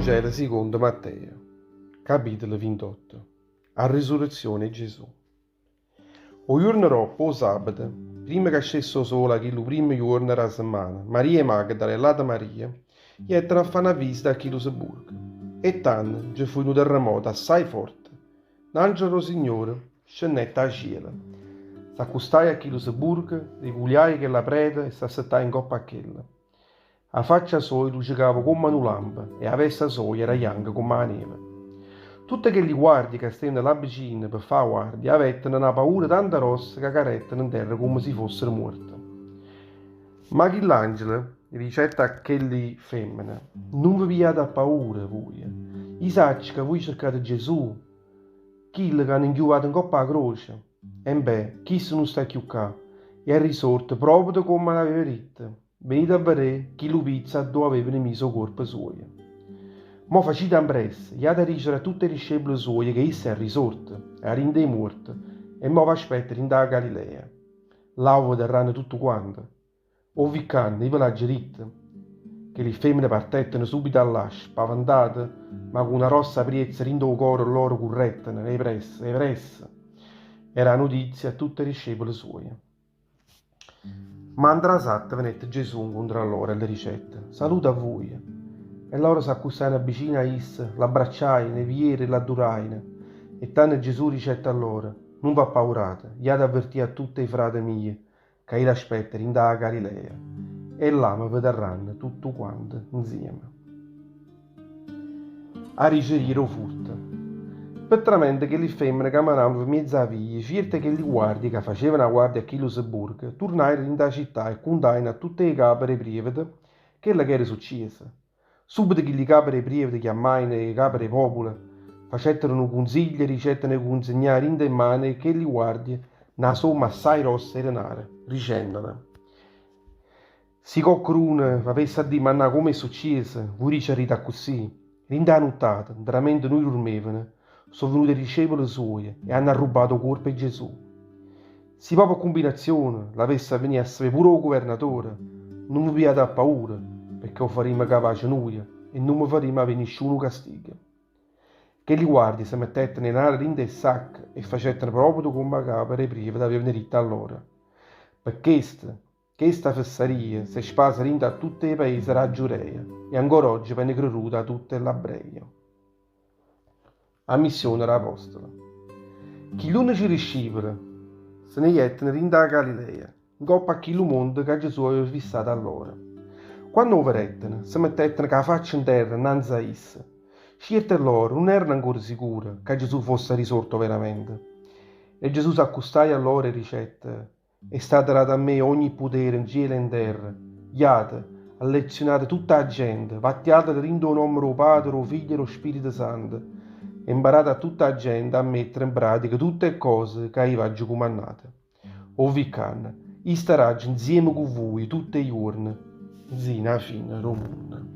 Vangelo sicondo Matteo, capitolo 28. A risurrezione 'e Gesù. O juorno doppo, 'o sabato, primma ca ascesse 'o sole 'a chillu primmo juorno d' 'a semmana, Maria 'e Magdala e l'ata Maria jettero a fà na visita a chillu sepulcro. E tanno nce fuje nu terremoto assaje forte. N'angelo d' 'o Signore scennette 'a cielo, s'accustaje a chillu sepulcro, reculiaje chella preta e s'assettaje 'ncoppa a chella. A faccia soja lucecava comm'a nu lampo e 'a vesta soja era janca comm' 'a neve. Tutte chelli guardie ca stevano là vicino pe fà 'a guardia avettero na paura tanta grossa ca carettero 'nterra comme si fossero muorte. Ma chill'angelo dicette a chelli femmene, Nun ve pigliate appaura, vuje. I' saccio ca vuje cercate Gesù, chillo c'hanno 'nchiuvato 'ncopp' 'a croce. Embè, chisto nun sta cchiù ccà, è risorto proprio comme l'aveva ditto. Venite a vedé chillu pizzo addò avevano miso 'o cuorpo suojo. Mo facite ampressa, jate a dicere a tutte 'e discepole suoje che isso è risorto 'a dint' 'e muorte e mo v'aspetta dint' 'a Galilea. Là 'o vedarranno tutte quante. O vi ccanno, io ve l'aggio ditto. Chelli femmene partettero subito 'a là, spaventate, ma cu na grossa priezza dint' 'o core lloro currettero 'e pressa, 'e pressa, a dà 'a nutizia a tutte 'e discepole suoje. Ma antrasatta venette Gesù 'ncontro a loro e le dicette, Salute a vuje. E loro s'accustàino vicino a isso, l'abbracciàino, 'e piere e l'adduràino. E tanno Gesù dicette a loro, Nun v'appaurate, jate a avvertì a tutte 'e frate mie ca io l'aspetto dint' 'a Galilea, e là me vedarranno tuttuquante 'nzieme. A diceria d' 'o furto. Pe tramente chelli femmene cammenavano mmiez' 'a via, cierte 'e chelli guardie ca facevano 'a guardia a chillu sebburco, turnajeno dint' 'a città e cuntajeno a tutte 'e cape d' 'e prievete chello ch'era succieso. Subito chilli cape d' 'e prievete chiammajeno 'e cape d' 'e popole, facettero nu cunziglio e dicettero 'e cunzegnà dint' 'e mmane 'e chelli guardie na somma assaje grossa 'e denare, dicennole, Si coccheduno v'avesse addimannà comme è succieso, vui diciarrite accussì, Dint' 'a nuttata, 'ntramente nuje durmevano, so' venute 'e discepole suoje e hanno arrubbato 'o cuorpo 'e Gesù. Si po' pe cumbinazione l'avesse a venì a sapé pure 'o guvernatore, nun ve pigliate appaura, pecché 'o farimmo capace nuje e nun ve farimmo avé nisciuno castigo. Chelli guardie se mettettero 'e denare dint' 'e sacche e facettero proprio comme 'e cape d' 'e prievete avevano ditto a loro. Pe chesto, Chesta fessaria s'è spasa dint' a tutt' 'e paese d' 'a Giurea e ancora ogge vene creduta 'a tutte ll'abbreje. A missione d' 'apostole. Chill'unnece discipule se ne jetteno dint' 'a Galilea, 'ncopp' a chillu monte ca Gesù aveva fissato a lloro. Quanno 'o vedetteno, se mettetteno cu 'a faccia 'nterra 'nnanze a isso. Cierte 'e lloro nun erano ancora sicure ca Gesù fosse risorto overamente. E Gesù s'accustaje a lloro e dicette, È stato dato a me ogni putere 'ncielo e 'nterra. Jate, allezziunate tutta 'a gente, vattiatela dint' 'o nomme d' 'o Patre, d' 'o Figlio e d' 'o Spirito Santo, e 'mparate a tutta 'a gente a mettere 'npratica tutte 'e ccose ca io v'aggio cumannate. 'O vi ccanno, io staraggio 'nzieme cu vuje tutt' 'e juorne, 'nzino 'a fine d' 'o munno.